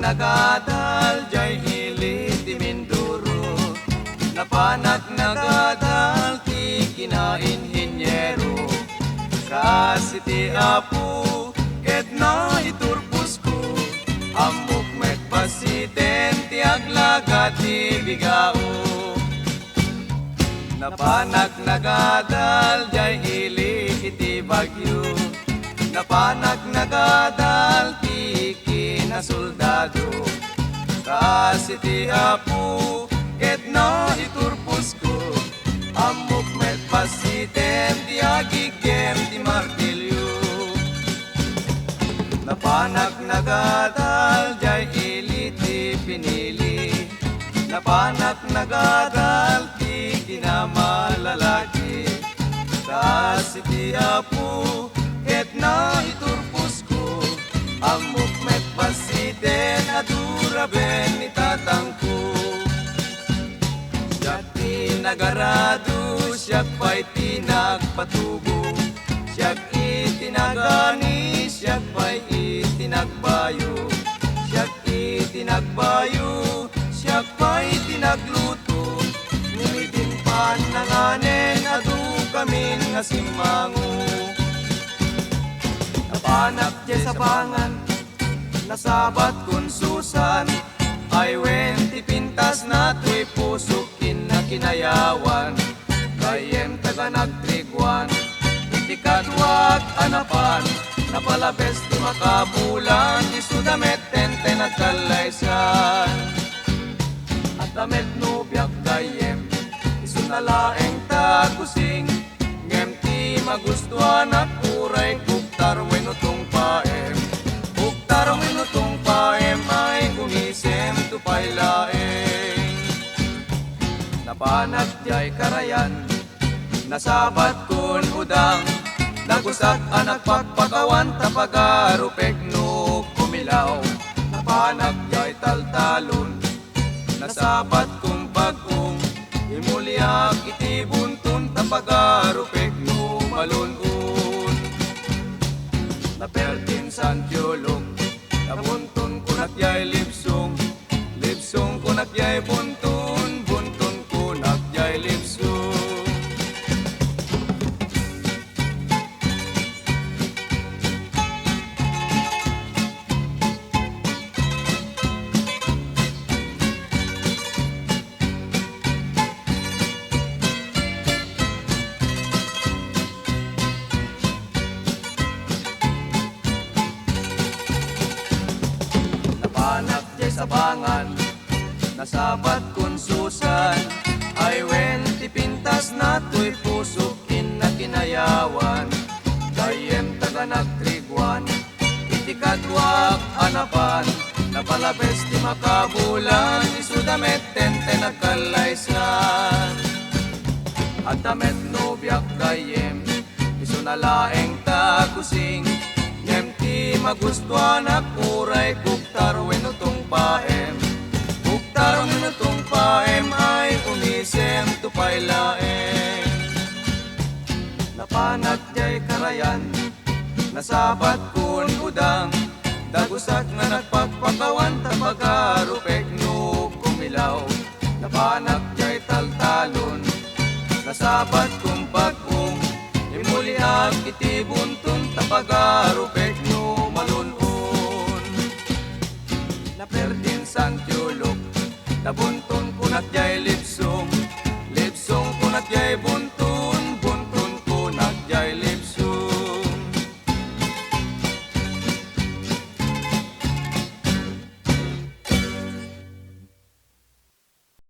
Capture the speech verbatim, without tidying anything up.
nagadal jay ili ti Mindoro. Napanak nagadal ti kinainhiniero. Kaasi ti Apo ket naiturposko. Ammok met basiten ti aglaga ti bigao. Napanak nagadal jay ili iti Baguio. Napanak nagadal ti kinasoldado. Kaasi ti Apo ket naiturposko. Ammok met basiten ti agiggem ti martilio. Napanak nagadal jay ili ti pinili. Napanak nagadal ti kinamalalaki. Kaasi ti Apo ket naiturposko. Ammok met basiten a duraben ni tatangko. Siak ti nagarado, siak pay ti nagpatubo. Siak iti nagani, siak pay iti nagbayo. Siak iti nagbayo, siak pay ti nagluto. Ngem idin pannanganen, adu kamin nga simmango. Napanak jay Sabangan, nasabat kun Susan, ay wen ti pintasna toy pusok inna kinayawan. Gayyem taga Nagtriguan, iti kaduak a napan, napalabes ti makabulan, isu da met tenten agkallaysan. Adda met nobiak gayyem, isuna laeng ta kusing, ngem ti magustuanak uray kuktar wenno tungpaem. Kuktar wenno tungpaem ay umisem to pay laeng. Napanak jay Karayan, nasabat kun Udang, dagusak a nagpakpakawan ta pagarupek no kumilaw. Napanak jay Taltalon, nasabat kun Bag-ong, imuliak iti Bunton ta pagarupek no malun-on. Naperdin Santiulog, nabunton kunak jay Libsong, Libsong kunak jay Bunton, Bunton kunak jay Libsong. Napanak jay Sabangan, nasabat kun Susan, ay wen ti pintasna toy pusok inna kinayawan. Gayyem taga Nagtriguan, iti kaduak a napan, napalabes ti makabulan, isu da met tenten agkallaysan. Adda met nobiak gayyem, isuna laeng ta kusing, ngem ti magustuanak uray kuktar wenno tungpaem. Kuktar wenno tungpaem ay umisem to pay laeng. Napanak jay Karayan, nasabat kun Udang, dagusak nga nagpakpakawan ta pagarupek no kumilaw. Napanak jay Taltalon, nasabat kun Bag-ong, imuliak iti Bunton ta pagarupek no malun-on. Naperdin Santiulog, nabunton kunak jay